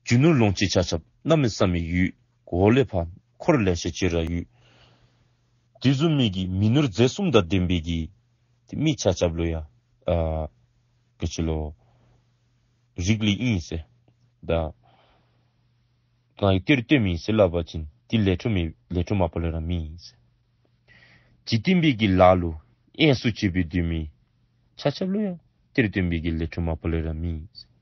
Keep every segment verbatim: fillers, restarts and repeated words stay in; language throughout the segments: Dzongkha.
རྒྱུ་ནོར་ལོངས་སྤྱོད་ཆ་ཁྱབ་གནམ་མེད་ས་མེད་ཡོད། གོ་ལ་ཕར་འཁོར་ལེ་ཤ་ཅིག་ར་ཡོད། དེ་བཟུམ་མའི་གི་མི་ནོར་རྫས་གསུམ་དང་ལྡན་པའི་གི་ཏེ་མི་ཆ་ཁྱབ་ལུ་ཡང་ཨ་ག་ཅི་ལོ་རིགས་ལས་ཨིན་ཟེར། ད་ང་གིས་གཏེར་བཏོན་མི་ཨིན་ཟེར་སླབ་པ་ཅིན་དེ་ལས་འཕྲོ་མེད། ལས་འཕྲོ་མ་པ་ལས་ར་མེད་ཟེར། འཇིག་རྟེན་པའི་གི་ལཱ་ལུ་དབྱེན་སུ་ཕྱེ་སྦེ་སྡོད་མི་ཆ་ཁྱབ་ལུ་ཡང་གཏེར་བཏོན་པའི་གི་ལས་འཕྲོ་མ་པ་ལས་ར་མེད་ཟེར།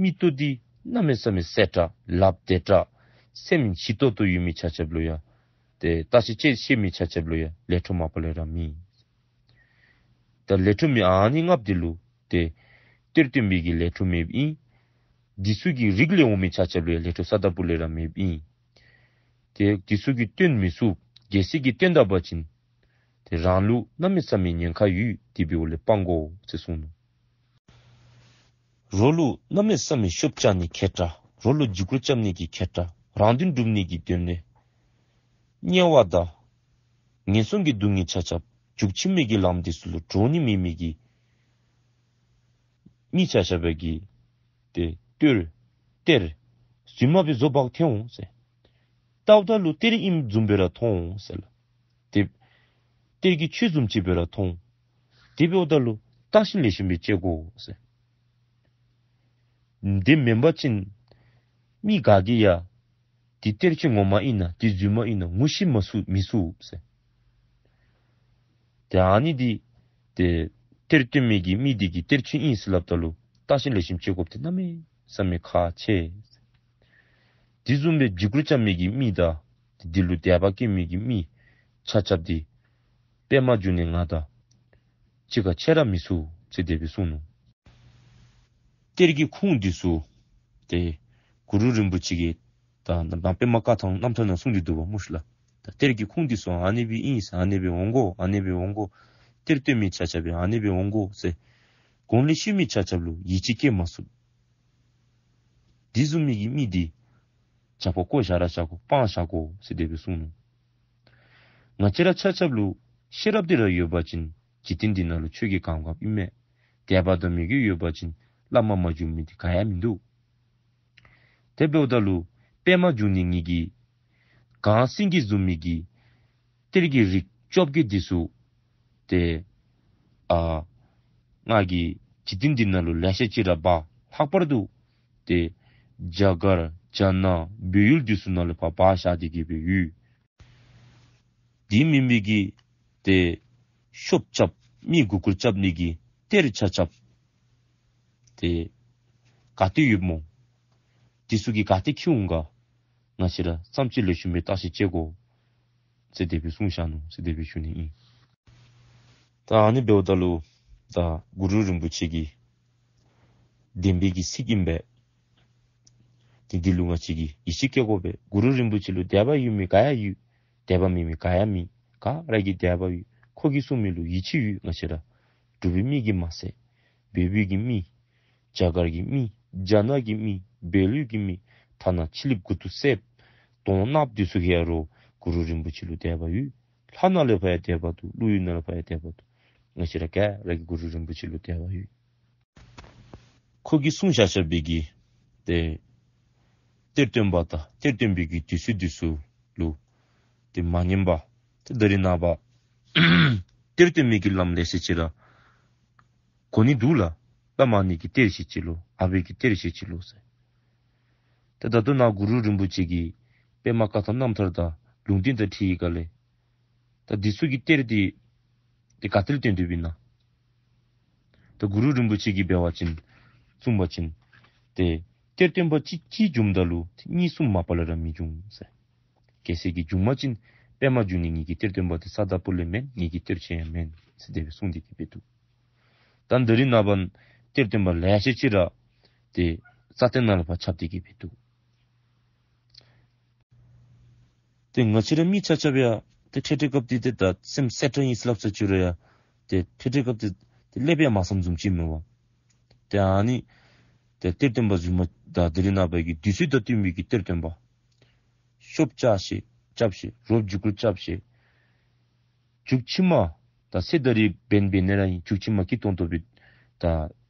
མིག་ཏོ་འདི་གནམ་མེད་ས་མེད་གསལ་དྲགས་ལགཔ་བདེ་དྲགས་སེམས་ཞི་ཏོག་ཏོ་ཡོད་མི་ཆ་ཁྱབ་ལུ་ཡང་ཏེ་བརྟག་ཞིབ་དཔྱད་ཤེས་མི་ཆ་ཁྱབ་ལུ་ཡང་ལས་འཕྲོ་མ་པ་ལས་ར་མེད། ད་ལས་འཕྲོ་མེད་ཨ་ནི་ལྔ་པོ་འདི་ལུ་ཏེ་གཏེར་བཏོན་པའི་གི་ལས་འཕྲོ་མེདཔ་ཨིན། འདི་ཚུ་གི་རིགས་ལས་འོང་མི་ཆ་ཁྱབ་ལུ་ཡང་ལས་འཕྲོ་ས་དང་པོ་ལས་ར་མེདཔ་ཨིན། ཏེ་འདི་ཚུ་གིས་བཏོན་མི་ཚུགས། གལ་སྲིད་ཀྱིས་བཏོན་ད་པ་ཅིན་ཏེ་རང་ལུ་གནམ་མེད་ས་མེད་ཉེན་ཁ་ཡོད། དེ་འབདཝ་ལས་སྤང་དགོ་ཟེར་གསུངས་ནུག། རོགས་ལུ་གནམ་མེད་ས་མེད་ཤོབ་རྐྱབ་ནི་ཁྱད་དྲགས། རོགས་ལུ་འཇིགས་སྐུལ་རྐྱབ་ནི་གི་ཁྱད་དྲགས། རང་དོན་སྒྲུབ་ནི་གི་དོན་ལས་དམྱལ་བ་དང་ངན་སོང་གི་སྡུག་བསྔལ་ཆ་ཁྱབ་འཇིགས་ཆི་མི་གི་ལམ་འདི་ཚུ་ལུ་འགྲོ་ནི་མེད་མི་གི་མི་ཆ་ཁྱབ་ཀྱིས་ཏེ་གཏེར་གཏེར་རྫུན་མ་སྦེ་བཟོ་འབག་འཐོན་འོང་ཟེར། བལྟཝ་ད་ལུ་གཏེར་ཨིནམ་བཟུམ་སྦེ་ར་མཐོང་འོང་ཟེར་ལགས། ཏེ་གཏེར་གྱི་ཆོས་བཟུམ་ཅིག་སྦེ་ར་མཐོང་འོང་། དེ་འབདཝ་ད་ལུ་བརྟག་ཞིབ་ལེགས་ཤོམ་སྦེ་དཔྱད་དགོ་ཟེར། དེ་མེན་པ་ཅིན་མི་ག་གིས་ཡང་འདི་གཏེར་ཆོས་ངོ་མ་ཨིན་ན་འདི་རྫུན་མ་ཨིན་ན་ངོ་ཤེས་མི་ཚུགས་མི་ཚུགས་ཟེར། ཏེ་ཨ་ནི་འདི་ཏེ་གཏེར་བཏོན་མི་གི་མི་འདི་གིས་གཏེར་ཆོས་ཨིན་ཟེར་སླབ་ད་ལུ་བརྟག་ཞིབ་ལེགས་ཤོམ་དཔྱད་དགོཔ་འདི་གནམ་མེད་ས་མེད་ཁག་ཆེ། དེ་བཟུམ་སྦེ་འཇིགས་སྐུལ་རྐྱབ་མི་གི་མི་དང་འདི་ལུ་དད་པ་བསྐྱེད་མི་གི་མི་ཆ་ཁྱབ་འདི་པདྨ་འབྱུང་གནས་ང་དང་གཅིག་ཁར་ཕྱད་ར་མི་ཚུགས་ཟེར་དེ་སྦེ་གསུངས་ནུག། གཏེར་གྱི་ཁུངས་འདི་ཚུ་ཏེ་གུ་རུ་རིན་པོ་ཆེ་གིས་ད་ནཱ་པདྨ་བཀའ་ཐང་རྣམ་ཐར་ནང་གསུངས་ཏེ་འདུག་པ་སྨོ་ཤིག་ལགས། ད་གཏེར་གྱི་ཁུངས་འདི་ཚུ་ཨ་ནི་སྦེ་ཨིན་ཟེར། ཨ་ནི་སྦེ་འོང་དགོ། ཨ་ནི་སྦེ་འོང་དགོ། གཏེར་བཏོན་མི་ཆ་ཁྱབ་སྦེ་ཨ་ནི་སྦེ་འོང་དགོ་ཟེར་གོང་ལས་ཞུ་མི་ཆ་ཁྱབ་ལུ་ཡིད་ཆེས་བསྐྱེད་མ་ཚུགས། དེ་བཟུམ་མའི་གི་མི་འདི་བྱ་ཕོ་བཀོ་བཞག་ར་བཞག་དགོ། སྤང་བཞག་དགོ་ཟེར་དེ་སྦེ་གསུངས་ནུག། ང་བཅས་ར་ཆ་ཁྱབ་ལུ་ཤེས་རབ་འདི་ར་ཡོད་པ་ཅིན་འཇིག་རྟེན་འདི་ནང་ལུ་ཆོས་ཀྱི་གོ་སྐབས་ཨིན་མས། དད་པ་དང་མོས་གུས་ཡོད་པ་ཅིན་བླ་མ་མ་བྱོན་མི་འདི་ག་ཡང་མིན་འདུག། དེ་འབདཝ་ད་ལུ་པདྨ་འབྱུང་གནས་ངེ་གི་གངས་སེང་གེ་བཟུམ་མའི་གི་གཏེར་གྱི་རིགས་བཅོ་བརྒྱད་འདི་ཚུ་ཏེ་ཨ་ང་གིས་འཇིག་རྟེན་འདི་ནང་ལུ་ལེ་ཤ་ཅིག་ར་འབག། ལྷག་པར་དུ་ཏེ་རྒྱ་གར་རྒྱ་ནག་བལ་ཡུལ་འདི་ཚུ་ནང་ལུ་ཕར་འབག་བཞག་སྟེ་གི་སྦེ་ཡོད། དེ་མེན་པའི་གི་ཏེ་ཤོབ་རྐྱབ་མི་མགུ་སྐོར་རྐྱབ་ནི་གི་གཏེར་ཆ་ཁྱབ་ཏེ་ག་ཏེ་ཡོདཔ་སྨོ། དེ་ཚུ་གིས་ག་ཏེ་འཁྱིད་འོང་ག། ང་བཅས་ར་བསམ་ཅིག་ལེགས་ཤོམ་སྦེ་བརྟག་ཞིབ་དཔྱད་དགོ་ཟེར་དེ་སྦེ་གསུངས་བཞག་ནུག་ཟེར་དེ་སྦེ་ཞུ་ནི་ཨིན། ད་ཨ་ནི་འབདཝ་ད་ལུ་ད་གུ་རུ་རིན་པོ་ཆེ་གི་བདེན་པའི་གི་ཚིག་ཨིན་པས། ཏེ་འདི་ལུ་ང་བཅས་ཀྱིས་ཡིད་ཆེས་བསྐྱེད་དགོ་པས། གུ་རུ་རིན་པོ་ཆེ་ལུ་དད་པ་ཡོད་མི་ག་ཡང་ཡོད། དད་པ་མེད་མི་ག་ཡང་མེད། ག་ར་གིས་དད་པ་ཡོད། ཁོ་གིས་གསུངས་མི་ལུ་ཡིད་ཆེས་ཡོད། ང་བཅས་ར་འབྲུག་པའི་མི་གིས་མ་ཚད་བོད་པའི་གི་མི་རྒྱ་གར་གྱི་མི་རྒྱ་ནག་གི་མི་བལ་ཡུལ་གྱི་མི་ཐ་ན་ཕྱི་གླིངཔ་མགུ་ཏོ་སེརཔོ་གདོང་ནགཔོ་འདི་ཚུ་གིས་ཡང་རོགས་གུ་རུ་རིན་པོ་ཆེ་ལུ་དད་པ་ཡོད། ལྷ་ནང་ལས་ཕར་ཡང་དད་པ་འདུག། ཀླུ་ཡུལ་ནང་ལས་ཕར་ཡང་དད་པ་འདུག། ང་བཅས་ར་ག་ར་གིས་གུ་རུ་རིན་པོ་ཆེ་ལུ་དད་པ་ཡོད། ཁོ་གིས་གསུངས་བཞག་བཞག་པའི་གི་ཏེ་གཏེར་སྟོན་པ་དང་གཏེར་སྟོན་པའི་གི་དུས་ཚོད་འདི་ཚུ་ལུ་ཏེ་མ་ཉན་པར་ཏེ་ད་རིས་ནངས་པ་གཏེར་སྟོན་མི་གི་ལམ་ལེ་ཤ་ཅིག་ར་གོ་ནི་འདུག་ལགས། བླ་མ་ཨ་ནི་གི་གཏེར་བཞེས་ཅི་ལོ། ཨ་པའི་གི་གཏེར་བཞེས་ཅི་ལོ་ཟེར། ཏེ་ད་ལྟོ་ནཱ་གུ་རུ་རིན་པོ་ཆེ་གིས་པདྨ་བཀའ་ཐང་རྣམ་ཐར་དང་ལུང་བསྟན་དང་འཁྲིལ་བའི་སྒང་ལས་ད་འདི་ཚུ་གི་གཏེར་འདི་ཏེ་ག་ཏེ་ལས་བཏོན་ཏེ་འབད་ན། ད་གུ་རུ་རིན་པོ་ཆེ་གིས་འབད་བ་ཅིན་གསུངས་པ་ཅིན་ཏེ་གཏེར་སྟོན་པ་གཅིག་གིས་བྱུངམ་ད་ལུ་ཏེ་གཉིས་གསུམ་མ་པ་ལས་ར་མི་འབྱུང་ཟེར། གལ་སྲིད་ཀྱིས་བྱུང་པ་ཅིན་པདྨ་འབྱུང་གནས་ངེ་གི་གཏེར་སྟོན་པ་འདི་ས་དང་པོ་ལས་མེན། ངེ་གི་གཏེར་ཆོས་ཡང་མེན་ཟེར་དེ་སྦེ་གསུངས་ཏེ་གི་སྦེ་འདུག། ད་ད་རིས་ནངས་པ་གཏེར་སྟོན་པ་ལེ་ཤ་ཅིག་ར་ཏེ་རྩ་དོན་ནང་ལུ་ཕར་ཁྱབ་སྟེ་གི་སྦེ་འདུག། ཏེ་ང་བཅས་ར་མི་ཆ་ཁྱབ་ཡང་ཏེ་འཕྲལ་འཕྲལ་སྐབས་འདི་ཏེ་ད་སེམས་གསལ་དྲགས་ཨིན་ཟེར་སླབ་ས་ཅིག་རུང་ཡང་ཏེ་འཕྲལ་འཕྲལ་སྐབས་འདི་ཏེ་སླབ་ཡང་མ་བསམ་བཟུམ་ཅིག་མེན་པ། ཏེ་ཨ་ནི་ཏེ་གཏེར་སྟོན་པ་རྫུན་མ་དང་ད་རིས་ནངས་པ་གི་དུས་ཚོད་དང་བསྟུན་པའི་གི་གཏེར་སྟོན་པ་ཤོབ་རྐྱབ་ཤེས་རྐྱབ་ཤེས། རོགས་འཇིགས་སྐུལ་རྐྱབ་ཤེས། མཇུག་ཕྱི་མ་ད་ཚེ་ད་རིས་འབད་འབད་ནི་ར་ཨིན། མཇུག་ཕྱི་མ་སྐྱིད་ཏོང་ཏོ་སྦེ་ད་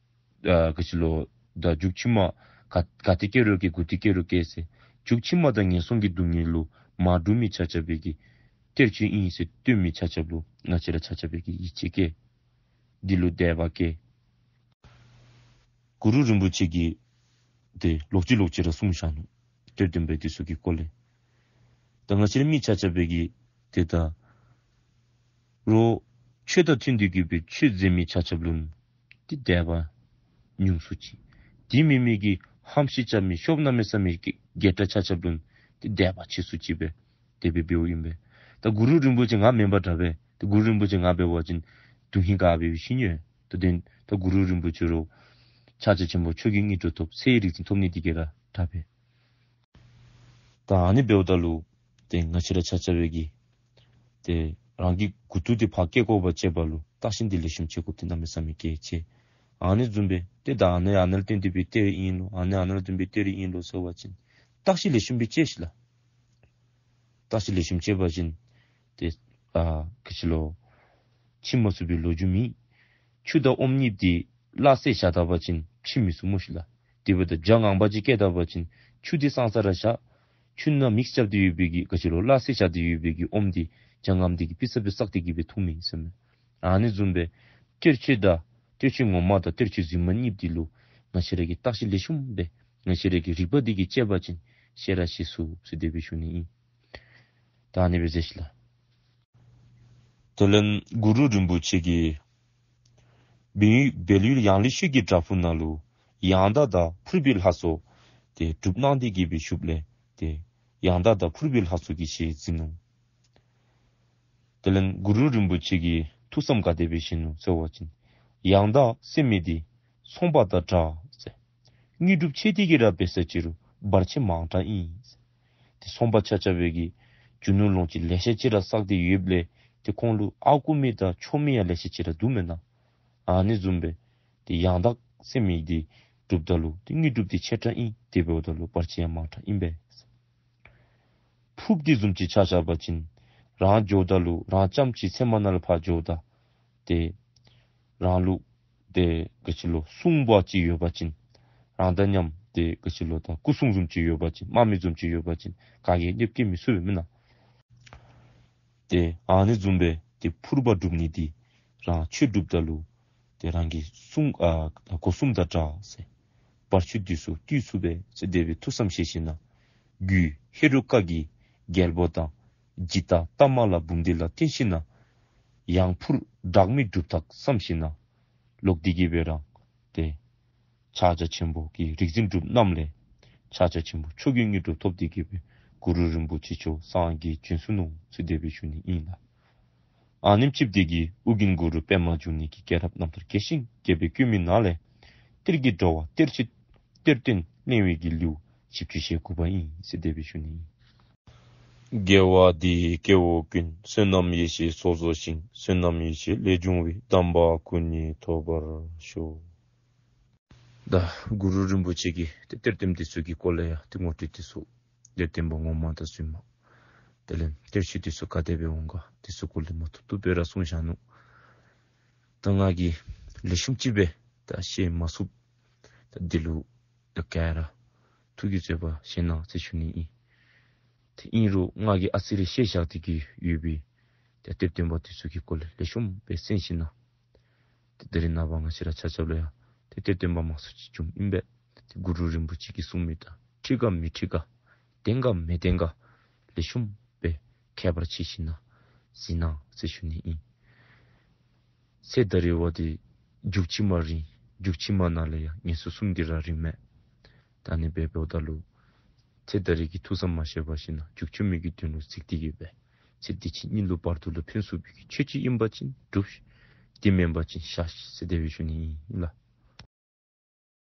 ཨ་ག་ཅི་ལོ་ད་མཇུག་ཕྱི་མ་ ག་ག་ཏེ་སྐྱེ་རུང་སྐྱེ་གུ་ཏེ་སྐྱེ་རུང་སྐྱེ་ཟེར་འཇུག་ཕྱི་མ་དང་ངན་སོང་གི་སྡུག་བསྔལ་ལུ་མ་འདྲོག་མི་ཆ་ཁྱབ་སྦེ་གི་གཏེར་ཆོས་ཨིན་ཟེར་སྟོན་མི་ཆ་ཁྱབ་ལུ་ང་བཅས་ར་ཆ་ཁྱབ་སྦེ་གི་ཡིད་ཆེས་བསྐྱེད། འདི་ལུ་དད་པ་བསྐྱེད། གུ་རུ་རིན་པོ་ཆེ་གིས་ཏེ་ལོག་ཅི་ལོག་ཅི་ར་གསུངས་བཞག་ནུག། གཏེར་སྟོན་པ་འདི་ཚུ་གི་སྐོར་ལས། ད་ང་བཅས་ར་མི་ཆ་ཁྱབ་སྦེ་གི་ཏེ་ད་རོགས་ཆོས་དང་མཐུན་ཏེ་གི་སྦེ་ཆོས་མཛད་མི་ཆ་ཁྱབ་ལུ་ཏེ་དད་པ་ཉུང་སུ་ཅིག། དེ་མེན་མི་གི་ཧམ་ཤེད་རྐྱབ་མི་ཤོབ་གནམ་མེད་ས་མེད་ཀྱི་རྒྱལ་ཁྲ་ཆ་ཁྱབ་ལུ་ཏེ་དད་པ་ཆེ་སུ་ཅིག་སྦེ་དེ་སྦེ་འབདཝ་ཨིན་པས། ད་གུ་རུ་རིན་པོ་ཆེ་ང་མེན་པར་དྲག་པས། ད་གུ་རུ་རིན་པོ་ཆེ་ང་འབད་བ་ཅིན་དོན་ཧིང་ག་སྦེ་ཤི་ནི་ཡོད། ད་དོན་ད་གུ་རུ་རིན་པོ་ཆེ་རོགས་ཕྱག་རྒྱ་ཆེན་པོ་མཆོག་གི་དངོས་གྲུབ་ཐོབ་ཚེ་ཡི་རིག་འཛིན་ཐོབ་ནི་འདི་གིས་ར་དྲག་པས། ད་ཨ་ནི་འབདཝ་ད་ལུ་ཏེ་ང་བཅས་ར་ཆ་ཁྱབ་སྦེ་གི་ཏེ་རང་གི་མགུ་ཏོ་འདི་ཕར་བཀལ་དགོ་པ་ཅིན་བ་ལུ་བརྟག་ཞིབ་འདི་ལེགས་ཤོམ་བྱེད་དགོཔ་འདི་གནམ་མེད་ས་མེད་གལ་ཆེ། ཨ་ནི་བཟུམ་སྦེ་ཏེ་ད་ཨ་ནི་ཨ་ནི་ལུ་བརྟེན་ཏེ་སྦེ་གཏེར་ཨིན་ལོ་ཨ་ནི་ཨ་ནི་ལུ་བརྟེན་ཏེ་སྦེ་གཏེར་ཨིན་ལོ་ཟེར་བ་ཅིན་བརྟག་ཞིབ་ལེགས་ཤོམ་སྦེ་དཔྱད་ཤིག་ལགས། བརྟག་ཞིབ་ལེགས་ཤོམ་དཔྱད་པ་ཅིན་ཏེ་ཨ་ག་ཅི་ལོ་ཕྱེ་མ་ཚུགས་པའི་ལོ་རྒྱུས་མེད། ཆུ་དང་ཨོམ་གཉིས་འདི་སླ་བསྲེ་བཞག་ད་པ་ཅིན་ཕྱེ་མི་ཚུགས་སྨོ་ཤིག་ལགས། དེ་འབདཝ་ད་བྱ་ངང་པ་ཅིག་བསྐྱལ་ད་པ་ཅིན་ཆུ་འདི་སང་ས་ར་བཞག། ཆུ་ནང་མིགསི་རྐྱབ་སྟེ་ཡོད་པའི་གི་ག་ཅི་ལོ་སླ་བསྲེ་བཞག་སྟེ་ཡོད་པའི་གི་ཨོམ་འདི་བྱ་ངང་པ་འདི་གིས་པི་ས་པི་བསགས་ཏེ་གི་སྦེ་འཐུང་མི་ཨིན་ཟེར་མས། ཨ་ནི་བཟུམ་སྦེ་གཏེར་ཆོས་དང་གཏེར་ཆོས་ངོ་མ་དང་གཏེར་ཆོས་རྫུན་མ་གཉིས་འདི་ལུ་ང་བཅས་ར་གིས་བརྟག་ཞིབ་ལེགས་ཤོམ་སྦེ་ང་བཅས་ར་གི་རིག་པ་འདི་གིས་དཔྱད་པ་ཅིན་ཤེས་ར་ཤེས་ཚུགས་ཟེར་དེ་སྦེ་ཞུ་ནི་ཨིན། ད་ཨ་ནི་སྦེ་མཛད་ཤིག་ལགས། དེ་ལས་གུ་རུ་རིན་པོ་ཆེ་གིས་སྦས་སྦས་ཡུལ་ཡང་ལེ་ཤོད་ཀྱི་བྲག་ཕུག་ནང་ལུ་ཡང་དག་དང་ཕུར་པའི་ལྷ་ཚོགས་ཏེ་སྒྲུབ་གནང་སྟེ་གི་སྦེ་བཞུགསཔ་ལས་ཏེ་ཡང་དག་དང་ཕུར་པའི་ལྷ་ཚོགས་ཀྱི་ཞལ་གཟིགས་ནུག། དེ་ལས་གུ་རུ་རིན་པོ་ཆེ་གིས་ཐུགས་བསམ་ག་དེ་སྦེ་བཞེས་ནུག་ཟེར་བ་ཅིན་ཡང་དག་སེམས་མེད་འདི་ཚོང་པ་དང་འདྲ་ཟེར། དངོས་གྲུབ་ཆེ་འདི་གིས་ར་འབད་ས་ཅི་རུང་བར་ཆད་མང་དྲགས་ཨིན། ཏེ་ཚོང་པ་ཆ་ཁྱབ་སྦེ་གིས་རྒྱུ་ནོར་ལོངས་སྤྱོད་ལེ་ཤ་ཅིག་ར་བསགས་ཏེ་ཡོདཔ་ལས་ཏེ་ཁོང་ལུ་ཨརཝ་རྐུ་མི་དང་འཕྱོག་མི་ཡང་ལེ་ཤ་ཅིག་ར་འདུག་མེན་ན། ཨ་ནི་བཟུམ་སྦེ་ཏེ་ཡང་དག་སེམས་མེད་འདི་སྒྲུབ་ད་ལུ་ཏེ་དངོས་གྲུབ་འདི་ཆེ་དྲགས་ཨིན། དེ་འབདཝ་ད་ལུ་བར་ཆད་ཡང་མང་དྲགས་ཨིན་པས། ཕུརཔ་འདི་བཟུམ་ཅིག་ཆ་བཞག་པ་ཅིན་རང་འགྱོཝ་ད་ལུ་རང་རྐྱངམ་ཅིག་ཚལ་མ་ནང་ལུ་ཕར་འགྱོཝ་ད་ཏེ་རང་ལུ་ཏེ་ག་ཅི་ལོ་སྲུང་མ་ཅིག་ཡོད་པ་ཅིན་རང་དང་མཉམ་ཏེ་ག་ཅི་ལོ་ད་སྐུ་སྲུང་བཟུམ་ཅིག་ཡོད་པ་ཅིན་དམག་མི་བཟུམ་ཅིག་ཡོད་པ་ཅིན་ག་གིས་གནོདཔ་བཀལ་མི་ཚུགས་པས་མེན་ན། ཏེ་ཨ་ནི་བཟུམ་སྦེ་ཏེ་ཕུར་པ་སྒྲུབ་ནི་འདི་རང་ཆོས་སྒྲུབ་ད་ལུ་ཏེ་རང་གི་སྲུང་ཨ་སྒོ་སྲུངམ་དང་འདྲ་ཟེར། བར་ཆད་འདི་ཚུ་བཏུལ་ཚུགས་པས་ཟེར་དེ་སྦེ་ཐུགས་བསམ་བཞེས་ཞིནམ་ལས་རྒྱུད་ཧེ་རུ་ཀ་གི་རྒྱལ་པོ་དང་འཇིག་ལྟ་ལྟ་མ་ལ་འབུམ་སྡེ་ལ་བརྟེན་ཞིནམ་ལས་ཡང་ཕུར་སྦྲགས་མི་སྒྲུབ་ཐག་བསམ་ཞིནམ་ལས་ལོག་སྟེ་གི་སྦེ་རང་ཏེ་ཕྱག་རྒྱ་ཆེན་པོ་གི་རིག་འཛིན་སྒྲུབ་གནངམ་ལས་ཕྱག་རྒྱ་ཆེན་པོ་མཆོག་གི་དངོས་གྲུབ་ཐོབ་སྟེ་གི་སྦེ་གུ་རུ་རིན་པོ་ཆེ་མཆོག་སངས་རྒྱས་བྱོན་སོ་ནུག་ཟེར་དེ་སྦེ་ཞུ་ནི་ཨིན་ལགས། ཨ་ནེམ་ཅིག་འདི་གིས་ཨོ་རྒྱན་གུ་རུ་པདྨ་འབྱུང་གནས་ཀྱི་སྐྱེས་རབས་རྣམ་ཐར་རྒྱས་ཤིང་རྒྱས་པར་བཀོད་མི་ནང་ལས་གཏེར་གྱི་འགྲོ་བ་གཏེར་ཆོས་གཏེར་སྟོན་གླེང་བའི་གི་ལེའུ་བཞི་བཅུ་ཞེ་དགུ་པ་ཨིན་ཟེར་དེ་སྦེ་ཞུ་ནི་ཨིན། དགེ་བ་འདི་ཡིས་སྐྱེ་བོ་ཀུན། བསོད་ནམས་ཡེ་ཤེས་ཚོགས་རྫོགས་ཤིང་། བསོད་ནམས་ཡེ་ཤེས་ལས་བྱུང་བའི། དམ་པ་སྐུ་གཉིས་ཐོབ་པར་ཤོག། ད་གུ་རུ་རིན་པོ་ཆེ་གིས་ཏེ་གཏེར་སྟོན་པ་འདི་ཚུ་གི་སྐོར་ལས་ཡང་ཏེ་ངོ་སྤྲོད་འདི་ཚུ་གཏེར་སྟོན་པ་ངོ་མ་དང་རྫུན་མ་དེ་ལས་གཏེར་ཆོས་འདི་ཚུ་ག་དེ་སྦེ་འོང་ག་འདི་ཚུ་སྐོར་ལས་མ་ཐུབ་ཐུབ་སྦེ་ར་གསུངས་བཞག་ནུག། ད་ང་གིས་ལེགས་ཤོམ་ཅིག་སྦེ་ད་བཤད་མ་ཚུགས། ད་འདི་ལུ་ད་ག་ར་ཐུགས་ཀྱིས་བཟོད་པ་བཞེས་གནང་ཟེར་ཞུ་ནི་ཨིན། ཏེ་ཨིན་རུང་ང་གིས་ཨ་ཙི་རེ་ཤེས་བཞག་སྟེ་གི་ཡོད་པའི་ཏེ་གཏེར་སྟོན་པ་འདི་ཚུ་གི་སྐོར་ལས་ལེགས་ཤོམ་སྦེ་གསན་ཞིནམ་ལས་ཏེ་ད་རིས་ནངས་པ་ང་བཅས་ར་ཆ་ཁྱབ་ལུ་ཡང་ཏེ་གཏེར་སྟོན་པ་མང་སུ་ཅིག་བྱུངམ་ཨིན་པས། ཏེ་གུ་རུ་རིན་པོ་ཆེ་གིས་གསུངས་མི་དང་འཁྲིལ་ག་མི་འཁྲིལ་ག་བདེན་ག་མི་བདེན་ག་ལེགས་ཤོམ་སྦེ་མཁྱེན་པར་མཛད་ཞིནམ་ལས་གཟིགས་གནང་ཟེར་ཞུ་ནི་ཨིན། ཚེ་ད་རིས་བ་འདི་མཇུག་ཕྱི་མ་རིང་། མཇུག་ཕྱི་མ་ནང་ལས་ཡང་ངན་སོང་གསུམ་འདི་ར་རིང་མས། ད་ཨ་ནི་སྦེ་འབདཝ་ད་ལུ་ཚེ་ད་རིས་ཀྱི་ཐུགས་བསམ་མ་བཞེས་པར་ཞིནམ་ལས་མཇུག་ཆུང་མི་གི་དོན་ལུ་གཟིགས་ཏེ་གི་སྦེ་ཚེ་འདི་ཕྱི་གཉིས་ལུ་བར་དོ་ལུ་ཕན་ཚུགས་པའི་གི་ཆོས་ཅིག་ཨིན་པ་ཅིན་སྒྲུབ་ཤིག། དེ་མེན་པ་ཅིན་བཞག་ཤིག་ཟེར་དེ་སྦེ་ཞུ་ནི་ཨིན་ལགས།